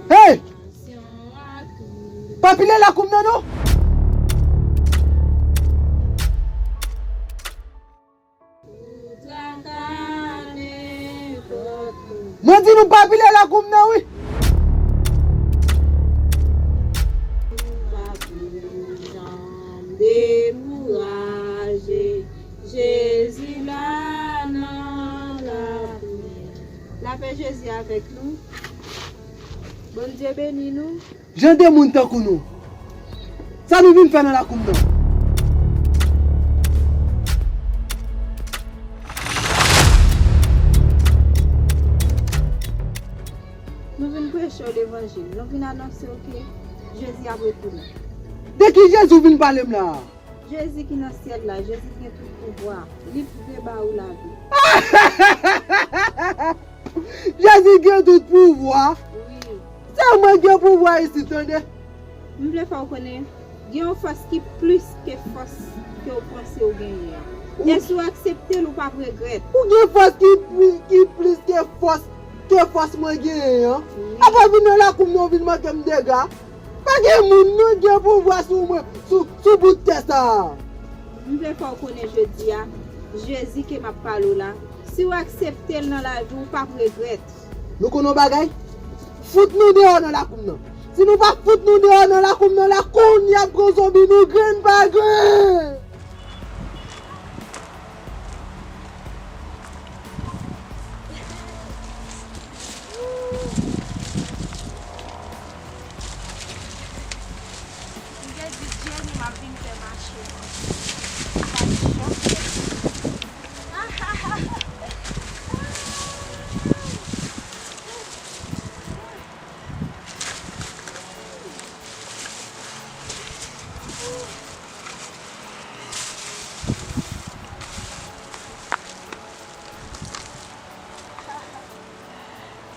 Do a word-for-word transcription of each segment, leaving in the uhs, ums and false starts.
Hey! Pa pile lakou m nan non! Mwen di nou pa pile lakou m nan wi. Dekouraje. Jezi la nan lapriyè. Lapè Jezi avèk nou. Bondye beni nou. Jan de moun tankou nou. Sa nou vin fè nan lakou m nan? Nou vin preche w levanjil. Nou vin anonse w ke Jezi ap retounen. De ki Jezi w vin pale m la a? Jezi ki nan syèl la, Jezi ki gen tout pouvwa, li pou vle ba ou lavi. Jezi gen tout pouvwa. Wi. Se mwen gen pouvwa isit, tande. M vle fè w konnen, gen yon fòs ki plis ke fòs ke w panse w genyen an. Ou- E si w aksepte l, ou p ap regrèt. Ou gen fòs ki pli-, ki plis ke fòs, ke fòs mwen genyen an. Wi. Apa vin nan lakou m nan, ou vin manke m dega. Pa gen moun non gen pouvwa sou mwen, sou, sou bout tè sa a. M vle fè w konnen jodi a, Jezi ke m ap pale w la, si w aksepte l nan lavi w, ou p ap regrèt. Nou konn yon bagay? Fout nou deyò nan lakou m nan. Si nou pa fout nou deyò nan lakou m nan la, kounye a ap gen zonbi nou grenn pa grenn. M te di Jenny m ap vin fè mache. Li pa t janm fè.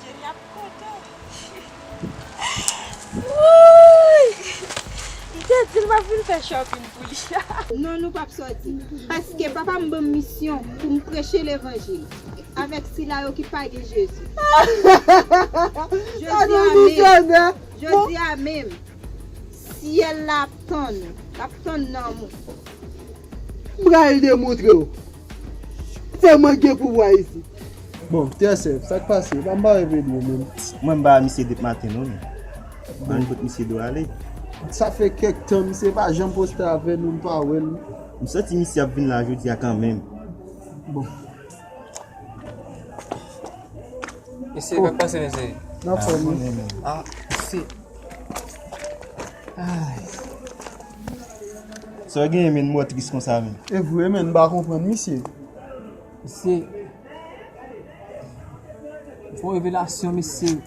Jenny ap kontan. Wouy! M te di l m ap vin fè shopping pou li. Non, nou p ap sòti. Paske papa m ban m misyon pou m preche levanjil avèk sila yo ki pa gen Jezi. Jodi a menm, jodi a menm, syèl la ap tann ou, l ap tann nanm ou. M pral demontre w. Se mwen gen pouvwa isit. Bon, Tèsè, sa k pase? Pa m pa wè Pedro menm. Mwen m pa wè misye depi maten non, men. Ann kot misye dwe ale. Sa fè kèk tan, misye pa janm poste avè nou, m pa wè l. M santi misye ap vin la jodi a kanmenm. Bon. Mesye, sa k pase, mesye? N ap fè, men. Ah, mesye. Ay. Sa w genyen, men, mò tris konsa, men? E vre, men, m pa konprann misye. Mesye, m fè yon revelasyon, mesye.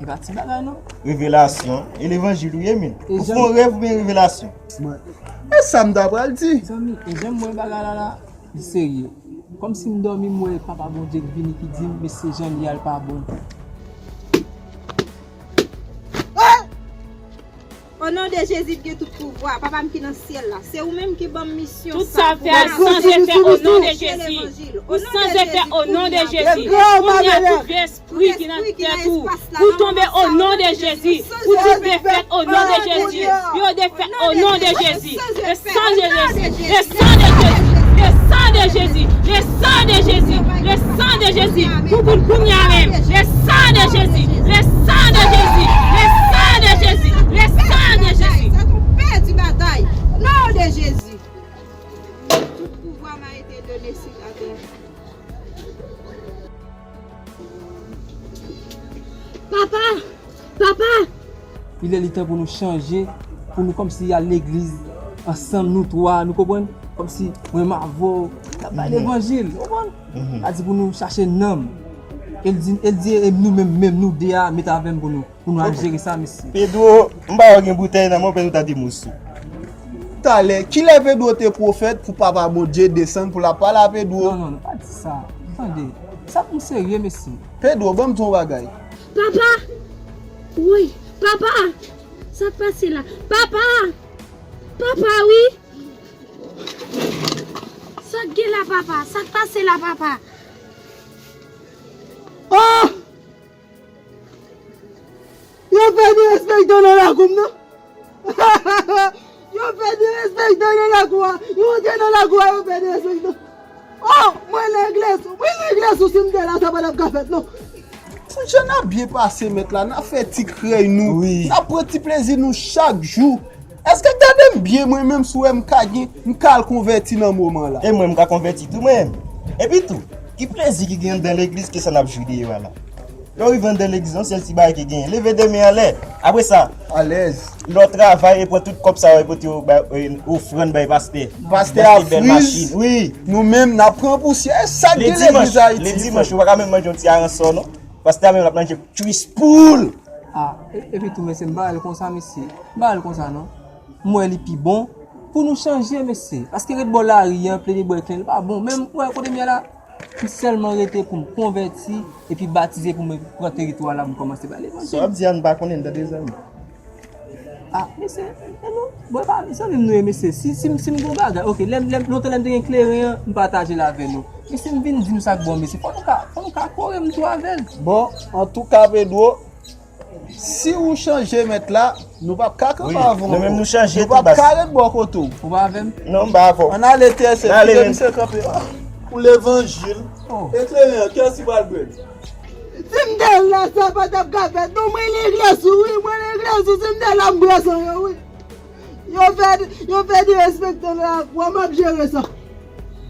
E pa ti bagay, non. Revelasyon? E levanjil ou ye, men? Ou fè yon rèv oubyen revelasyon? E sa m ta pral di. Zanmi, e jan m wè bagay la la, li serye. Kòmsi m dòmi, m wè Papa Bondye k vini, ki di m, mesye, jan li a l pa bon. O non de Jezi ki gen tout pouvwa, Papa m ki nan syèl la, se ou menm ki ban m misyon sa pou m anonse levanjil. O non de Jezi, kounye a, kounye a, tout vye espri ki nan tèt ou, pou tonbe o non de Jezi, pou tout defèt o non de Jezi, yo defèt o non de Jezi, le sang de Jezi, le sang de Jezi, le sang de Jezi, le sang de Jezi, le sang de Jezi, pou kounye a menm, le sang de Jezi, le sang de Jezi, le sang de Jezi, le sang de Jezi. Sa ton pèdi batay. Non de Jezi. Tout pouvwa m'a été donné sur la terre. Papa! Papa! Li lè li tan pou nou chanje, pou nou kòmsi al legliz ansanm, nou twa, nou konprann? Kòmsi mwen m avè w, n ap bay levanjil, ou konprann? Sa di pou nou chache nanm. E l di, e l di, e nou menm, menm nou de a, met avè m pou nou, pou nou al jere sa, mesye. Pedro, m pa wè w gen boutèy nan men w, Pedro ta di m ou sou. Talè, kilè Pedro te pwofèt pou Papa Bondye desann pou l ap pale a Pedro? Non, non, non, pa di sa. Tande, sa pou m serye, mesye. Pedro, ban m di w yon bagay. Papa! Woy, papa! Sa k pase la? Papa! Papa, wi! Sa k gen la, papa? Sa k pase la, papa? Oh! Yo fè derespektan nan lakou m nan. Yo fè derespektan nan lakou a. Yo antre nan lakou a, yo fè derespektan. Oh, mwen regle sou, mwen regle sou si m te la, sa pa t ap ka fèt non. Foujan, n ap byen pase, mèt la, n ap fè ti krèy nou, wi, n ap pran ti plezi nou chak jou. Èske, gade m byen, mwen menm, si w wè m ka gen, m ka al konvèti nan moman la. E mwen, m ka konvèti tou, mwen menm. Epi tou, ki plezi ki gen anndan legliz ke sa n ap jwi deyò a la? Lè w rive anndan legliz, yon sèl ti bagay ki genyen, leve de men anlè. Apre sa, alèz, lè w travay e pran tout kòb sa yo e pote yo bay, e, ofrann bay pastè. Pastè a friz, wi. Nou menm, n ap pran pousyè. E sa k gen legliz Ayiti, frè. Le dimanch, ou pa ka menm manje yon ti aransò, non. Pastè a menm, l ap manje tchuis poul. Ah, e, epi tou, mesye, m pa wè l konsa, mesye. M pa wè l konsa, non. M wè li pi bon pou nou chanje, mesye. Paske ret bò lari an, plede bwè klen, li pa bon. Men m wè kote m ye la, m sèlman rete pou m konvèti, epi batize pou mwen pran teritwa la, m kòmanse bay levanjil. Sa w ap di a, n pa konnen, n tande zanmi. Ah, mesye, e nou, bon, e pa zanmi m nou ye, mesye. Si, si, si m gon bagay, oke, lè m, lè m, lontan lè m te gen kleren an, m pataje l avè nou. Men si m vin di nou sa k bon, mesye, fò nou ka, fò nou ka kore m tou avè l. Bon, antouka, Pedro, si ou chanje mèt la, nou p ap ka kanpe avè w ankò. Wi, nou menm nou chanje tou, baz. Nou p ap ka ret bò kote w. Ou pa avè m? Non, m pa avè w. Ann ale, T S F, kite misye kanpe. Pou levanjil. Oh. Eklere, kiyès ki pral bwè l? Si m te la, sa pa t ap ka fèt non, mwen regle sou, wi, mwen regle sou, si m te la, m bwè san yo, wi. Yo fè, yo fè derespektan nan lakou a, m ap jere sa.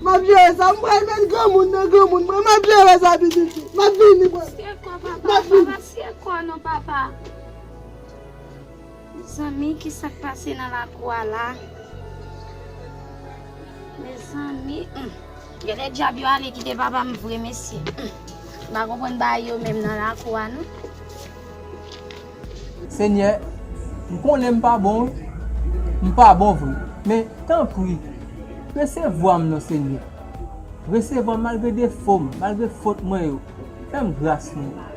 M ap jere sa, m pral met granmoun nan granmoun mwen, m ap jere sa pitit. M ap vini, mwen. M ap vini. Mezanmi, kisa k pase nan lakou a la? Mezanmi, hmm. Genlè dyab yo ale kite papa m vre, mesye. Hmm. M pa konprann bagay yo menm nan lakou a, non. Senyè, m konnen m pa bon, wi. M pa bon vre. Men, tanpri, resevwa m non, Senyè. Resevwa m malgre defo m, malgre fot mwen yo. Fè m gras, Senyè.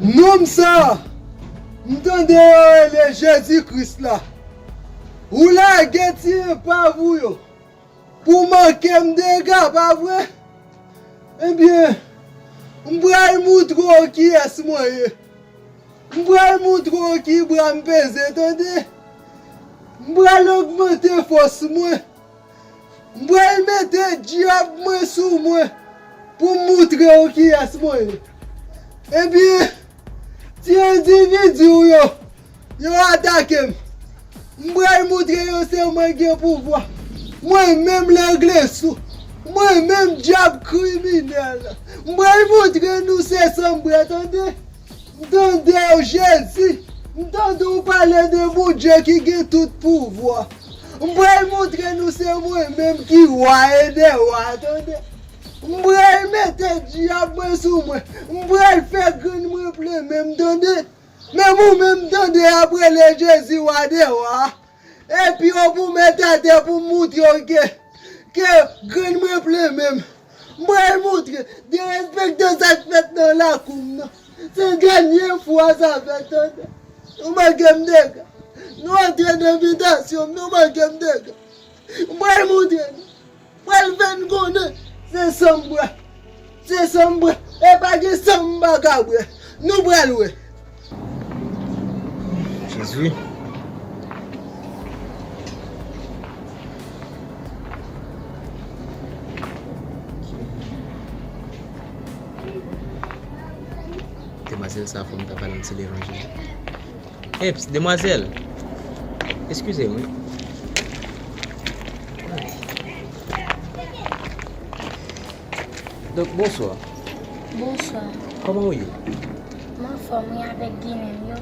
Nonm sa, m tande yo rele Jezi Kris la. Ou lage ti enpav ou yo pou manke m dega, pa vre? Ebyen, m pral moutre w kiyès mwen ye. M pral moutre w ki bra m peze, tande? M pral ogmante fòs mwen. M pral mete dyab mwen sou mwen pou m moutre w kiyès mwen ye. Ebyen, ti endividi w yo, yo atake m. M pral moutre yo se mwen gen pouvwa. Mwen menm Lèglesou. Mwen menm dyab kriminèl. M pral moutre nou se sanbrè, tande? M tande w, Jezi. M tande w pale de Bondye ki gen tout pouvwa. M pral moutre nou se mwen menm ki wa e dè wa, tande? M pral mete dyab mwen sou mwen. M pral fè grenn mwen plen men m, tande? Menm ou menm, tande, ap rele Jezi wa dè wa. Epi yo pou mete atè pou m moutre yo ke, ke grenn mwen plen men m. M pral moutre derespektan sa k fèt nan lakou m nan. Se dènye fwa sa fèt, tande. Nou manke m dega. Nou antre nan bitasyon m, nou manke m dega. M pral moutre nou. Pral fè n konnen se san m bwè. Se san m bwè. E pa gen san m pa ka bwè. Nou pral wè. Jezi. Demwazèl sa, fò m ta pale yon ti levanjil. Eps, demwazèl. Eskize m, wi. Donk, bonswa. Bonswa. Kòman w ye? M anfòm, wi, avèk Ginen m yo.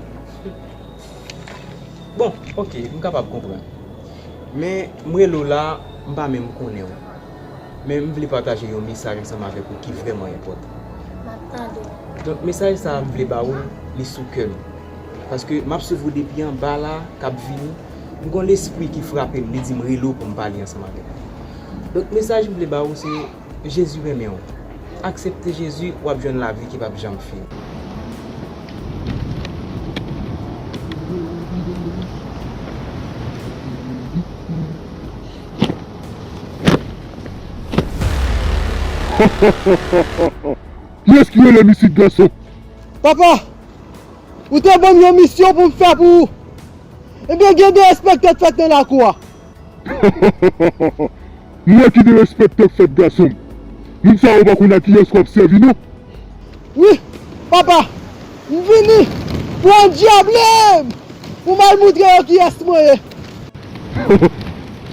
Bon, oke, m kapab konprann. Men, m rele w la, m pa menm konnen w. Men, m vle pataje yon mesaj ansanm avèk ou ki vrèman enpòtan. M ap tande w. Donk, mesaj sa a, m vle ba ou l, li sou kè m. Paske m ap swiv ou depi anba la, k ap vini. M gon lespri ki frape m, li di m rele w pou m pale ansanm avèk ou. Donk, mesaj m vle ba ou se, Jezi renmen w. Aksepte Jezi, w ap jwenn lavi ki p ap janm fini. Kiyès ki rele m isit, gason? Papa, ou te ban m yon misyon pou m fè pou ou. Ebyen, gen derespekte k fèt nan lakou a. M wè ki derespekte k fèt, gason m. Moun sa yo pa konn a kiyès w ap sèvi, non. Wi, papa, m vini pou andyable m, pou m al moutre yo kiyès mwen ye.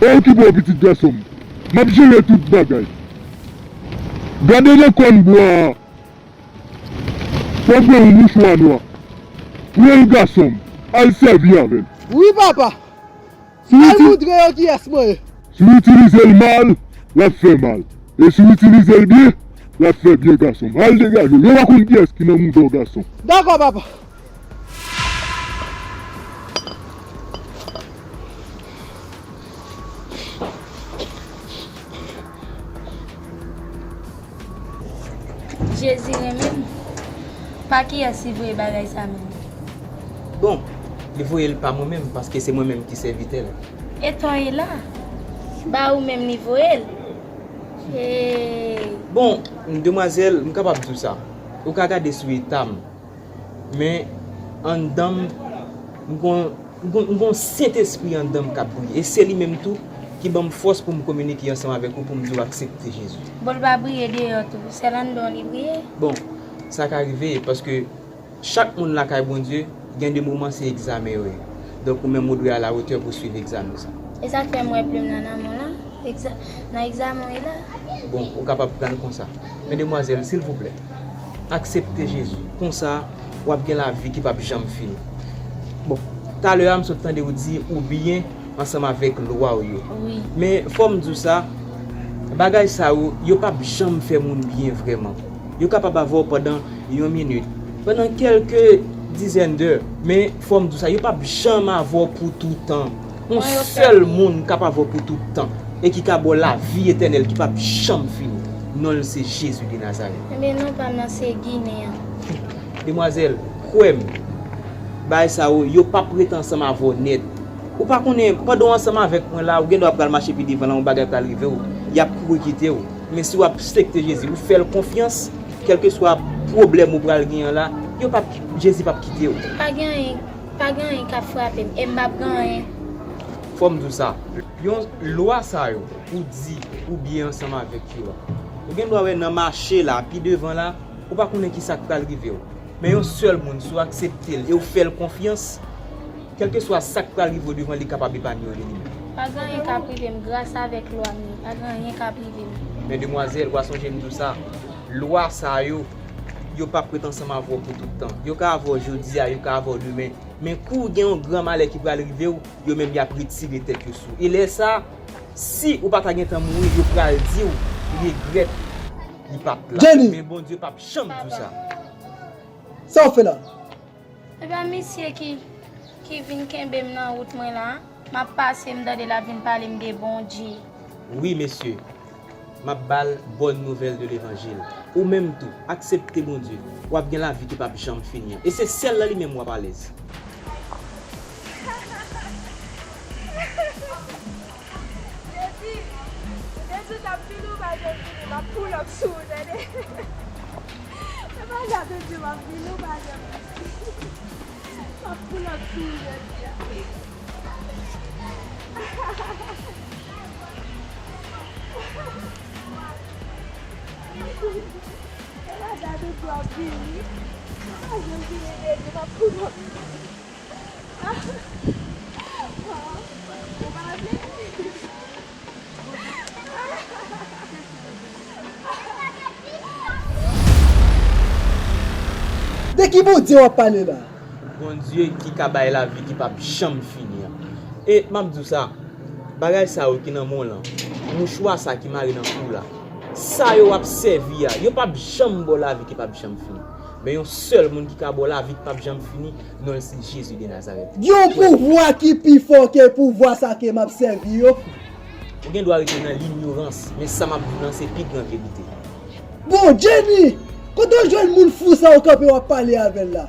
Pa okipe w, pitit gason m. M ap jere tout bagay. Gade nan kòn bwa a. Fò w pran yon mouchwa nwa. Pran l, gason m. Al sèvi avè l. Wi, papa. Al moutre yo kiyès mwen ye. Si w itilize l mal, l ap fè mal. E si w itilize l byen, l ap fè byen, gason m. Al degaje w. Yo pa konn kiyès ki nan mouda w, gason. Dakò, papa. Jezi renmen m. Pa kiyès li voye bagay sa menm? Bon, li voye l pa mwen menm, paske se mwen menm ki sèvitè l. E tan e la, ba ou menm li voye l. Hey. Bon, demwazèl, m kapab di w sa. Ou ka gade sou eta m. Men, anndan m, m gon, m gon, m gon Sentespri anndan m k ap briye. E se li menm tou ki ban m fòs pou m kominike ansanm avèk ou, pou m di w aksepte Jezi. Bon, l pa briye deyò tou, sèl anndan w li briye. Bon, sa ka rive, paske chak moun lakay Bondye, gen de moman se egzamen yo ye. Donk, ou menm ou dwe alawotè pou swiv egzamen sa. E sa k fè m wè plim nan nan men w lan, egza, nan egzamen w ye la. Bon, ou kapab pran l konsa. Men demwazèl, silvouplè, aksepte Jezi. Konsa, w ap gen lavi ki p ap janm fini. Bon, talè a m sot tande w di ou byen ansanm avèk lwa w yo. Wi. Men, fò m di w sa, bagay sa yo, yo p ap janm fè moun byen vrèman. Yo kapab avè w pandan yon minit, pandan kèlke dizèn dè, men fò m di w sa, yo p ap janm avè w pou toutan. Yon sèl moun k ap avè w pou tout tan e ki ka ba w lavi etènèl ki p ap janm fini. Non l se Jezi de Nazarèt. Ebyen, non pa m nan se Ginen an. Demwazèl, kwè m, bagay sa yo, yo p ap ret ansanm avè w nèt. Ou pa konnen, pandan w ansanm avèk mwen la, ou gendwa pral mache pi devan la, yon bagay pral rive w, y ap kouri kite w. Men si w aksepte Jezi, ou fè l konfyans, kèlkeswa pwoblèm ou pral genyen la, yo p ap, Jezi p ap kite w. Pa gen anyen, pa gen anyen k ap frape m, e m p ap gen anyen. Fò m di w sa, yon lwa sa yo, ou di, ou byen ansanm avèk yo a. Ou gendwa wè nan mache la, pi devan la, ou pa konnen kisa k pral rive w. Men yon sèl moun, si w aksepte l e w fè l konfyans, kèlkeswa sa k pral rive w devan, li kapab epanye w de li menm. Pa gen anyen k ap rive m gras avèk lwa m nan, pa gen anyen k ap rive m. Men demwazèl, w a sonje m di w sa, lwa sa yo, yo p ap ret ansanm avè w pou tout tan. Yo ka avè w jodi a, yo ka avè w demen. Men kou gen yon gran malè ki pral rive w, yo menm y ap retire tèt yo sou w. E lè sa a, si ou pa ta gentan mouri, yo pral di w regrèt li pa t la. Jenny! Men Bondye p ap janm di w sa. Sa w fè la? E pa misye ki, ki vin kenbe m nan wout mwen la? M ap pase, m tande l ap vin pale m de Bondye. Wi, mesye. M ap ba l bòn nouvèl de levanjil. Ou menm tou, aksepte Bondye. W ap gen lavi ki p ap janm fini an. E se sèl nan li menm w ap alèz. Jezi, Jezi, t ap vini, ou pa janm vini, m ap pull up sou ou, tande. Se pa jan de Dye m ap vini, ou pa janm vini. M ap pull up sou ou jodi a. Se pa jan de Dye w ap vini, ou pa janm vini, Jezi, m ap pull up. De ki Bondye w ap pale la? Bondye ki ka bay lavi ki p ap janm fini an. E m ap di w sa, bagay sa yo ki nan men w lan, mouchwa sa ki mare nan kou w la, sa yo w ap sèvi a, yo p ap janm ba w lavi ki p ap janm fini. Men yon sèl moun ki ka ba w lavi ki p ap janm fini, non l se Jezi de Nazarèt. Gen yon pouvwa ki pi fò ke pouvwa sa ke m ap sèvi yo. Ou gen dwa rete nan linyorans, men sa m ap di w lan se pi gran verite. Bon, Jenny! Kote w jwenn moun fou sa w kanpe w ap pale avè l la?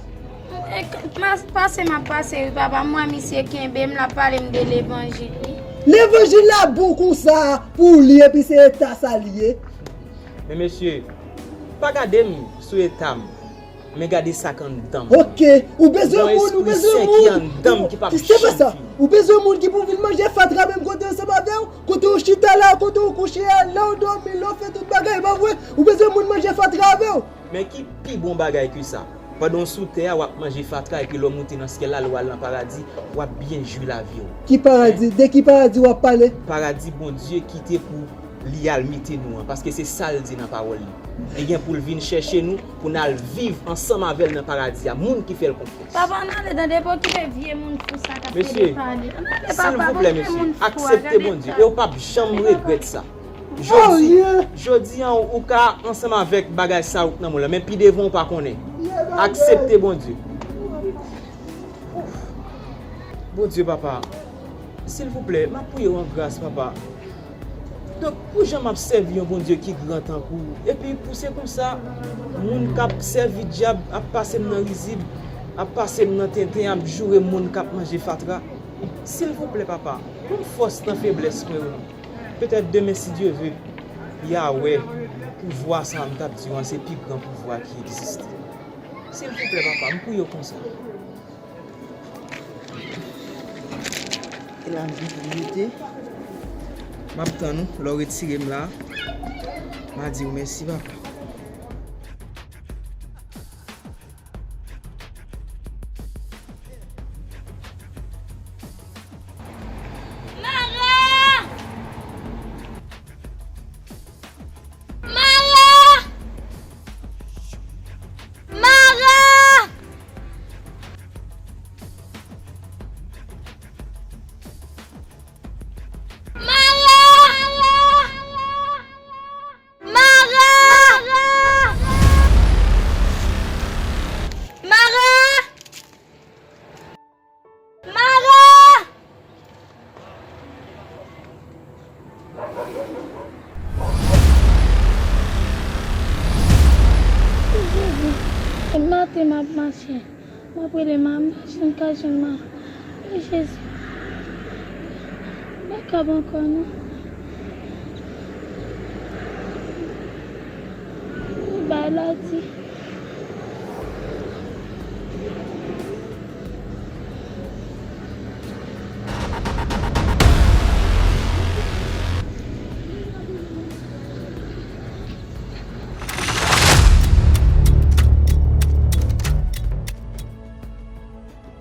E, k-, mas-, pase m ap pase wi, papa. M wè misye kenbe m, l ap pale m de levanjil, wi. Levanjil la bon konsa pou li, epi se eta sa li ye? Men mesye, pa gade m sou eta m, men gade sa k anndan m. Ok, ou bezwen moun, ou bezwen moun. Gon espri sen ki anndan m ki p ap janm fini. Ou bezwen moun ki pou vin manje fatra menm kote ansanm avè w, kote w chita la, kote w kouche a, lè w dòmi, lè w fè tout bagay, e pa vre? Ou bezwen moun manje fatra avè w? Men ki pi bon bagay ke sa? Pandan w sou tè a, w ap manje fatra, epi lè w moute nan syèl la, lè w al nan paradi, w ap byen jwi lavi w. Ki paradi? De ki paradi w ap pale? Paradi Bondye kite pou li al mete nou an, paske se sa l di nan pawòl li. Li gen pou l vin chèche nou, pou n al viv ansanm avè l nan paradi a, moun ki fè l konfyans. Papa, ann ale, tande, pa okipe vye moun fou sa k ap pede pale. Ann ale, papa, pa okipe moun fou a, gade tan. Mesye, silvouplè, mesye, aksepte Bondye, e w p ap janm regrèt sa. Jodi, jodi an, ou ka ansanm avèk bagay sa ou k nan men w lan, men pi devan ou pa konnen. Aksepte Bondye. Bondye, papa, silvouplè, m ap priye w an gras, papa. Donk, pou jan m ap sèvi yon Bondye ki gran tankou w, epi pou se konsa, moun k ap sèvi dyab ap pase m nan rizib, ap pase m nan tenten, ap joure moun k ap manje fatra. Silvouplè, papa, ban m fòs nan feblès mwen yo. Petèt demen, si Dye ve, y a wè pouvwa sa a m t ap di w an se pi gran pouvwa ki egziste. Silvouplè, papa, m priye w konsa. E la m vin pou m rete. M ap tann ou, lè w retire m la, m a di w mèsi, papa. Mara! Mara! Mara! Mara! Mara! Mara! Mara! Jezi, maten m ap mache. M ap rele m, m pa janm ka jwenn m. Jezi. M pa kab ankò non. Bay la di.